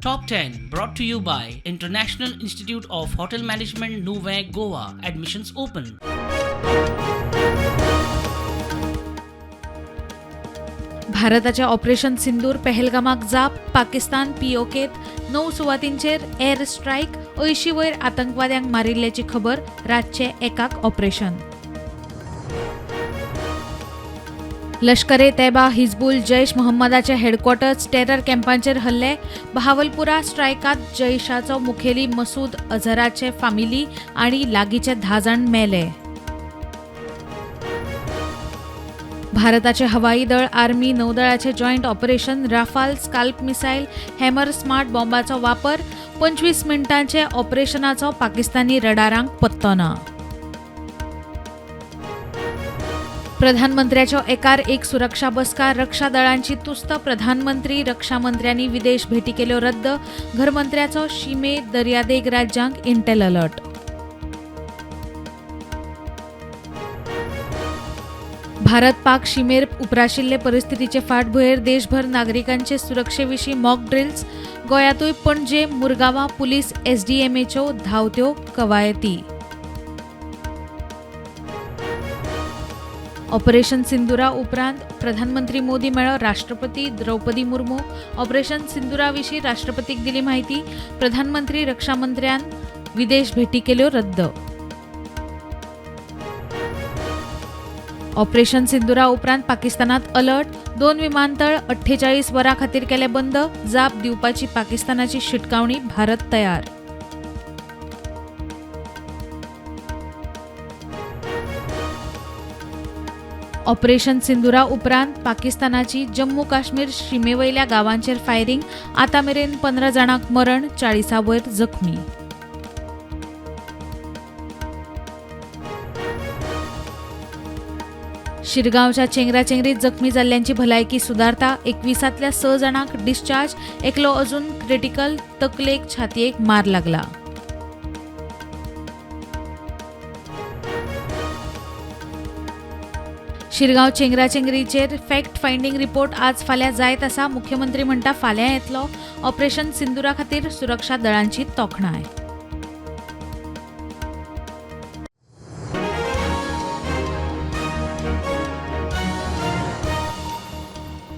Top 10 brought to you by International Institute of Hotel Management, Nuvem, Goa. Admissions open. भारताच्या operation Sindoor पेहलगामाक जाप. पाकिस्तान पीओकेत 9 सुवातींचेर एअर स्ट्रायक. 80 वयर आतंकवाद्यांक मारिल्ल्याची खबर. रातचे एकाक ऑपरेशन. लष्कर ए तैबा, हिजबुल, जैश मोहम्मदाचे हेडक्वॉर्टर्स, टेरर कॅम्पांचेर हल्ले. बहावलपुरा स्ट्रायकात जैशाचो मुखेली मसूद अझराचे फामिली आनी लागींचे 10 जाण मेले. भारताचे हवाई दळ, आर्मी, नौदळाचे joint operation. Rafale, Scalp missile, Hammer smart बॉम्बाचो वापर. 25 मिनटांचे ऑपरेशनाचो पाकिस्तानी रडारांक पत्तो ना. प्रधानमंत्र्याच्यो एकार एक सुरक्षा बसका. रक्षा दळांची तुस्त. प्रधानमंत्री, रक्षा मंत्र्यांनी विदेश भेटी केल्यो रद्द. घरमंत्र्याचो शिमे दर्यादेग राज्यांक इंटेल अलर्ट. भारत पाक शिमेर उप्राशिल्ले परिस्थितीचे फाटभुंयेर देशभर नागरिकांचे सुरक्षेविशीं मॉक ड्रिल्स. गोंयांतूय पणजे, मुरगांवां पुलीस एसडीएमएच्यो धांवत्यो कवायती. ऑपरेशन सिंदुरा उपरांत प्रधानमंत्री मोदी मेळ्ळो राष्ट्रपती द्रौपदी मुर्मू. ऑपरेशन सिंदुरा विशीं राष्ट्रपतीक दिली माहिती. प्रधानमंत्री, रक्षा मंत्र्यान विदेश भेटी केल्यो रद्द. ऑपरेशन सिंदुरा उपरांत पाकिस्तानात अलर्ट. 2 विमानतळ 48 वरां खातीर केले बंद. जाप दिवपाची पाकिस्तानाची शिटकावणी. भारत तयार. ऑपरेशन सिंदुरा उपरांत पाकिस्तानाची जम्मू काश्मीर शिमेवयल्या गांवांचेर फायरिंग. आतां मेरेन 15 जाणांक मरण, 40 वयर जखमी. शिरगांवच्या चेंगराचेंगरीत जखमी जाल्ल्यांची भलायकी सुदारता. 21 6 जाणांक डिस्चार्ज. एकलो अजून क्रिटिकल. तकलेक, छातयेक मार लागला. शिरगांव चेंगराचेंगरीचेर फॅक्ट फायंडींग रिपोर्ट आज फाल्यां जायत आसा. मुख्यमंत्री म्हणटा फाल्यां येतलो. ऑपरेशन सिंदुरा खातीर सुरक्षा दळांची तोखणाय.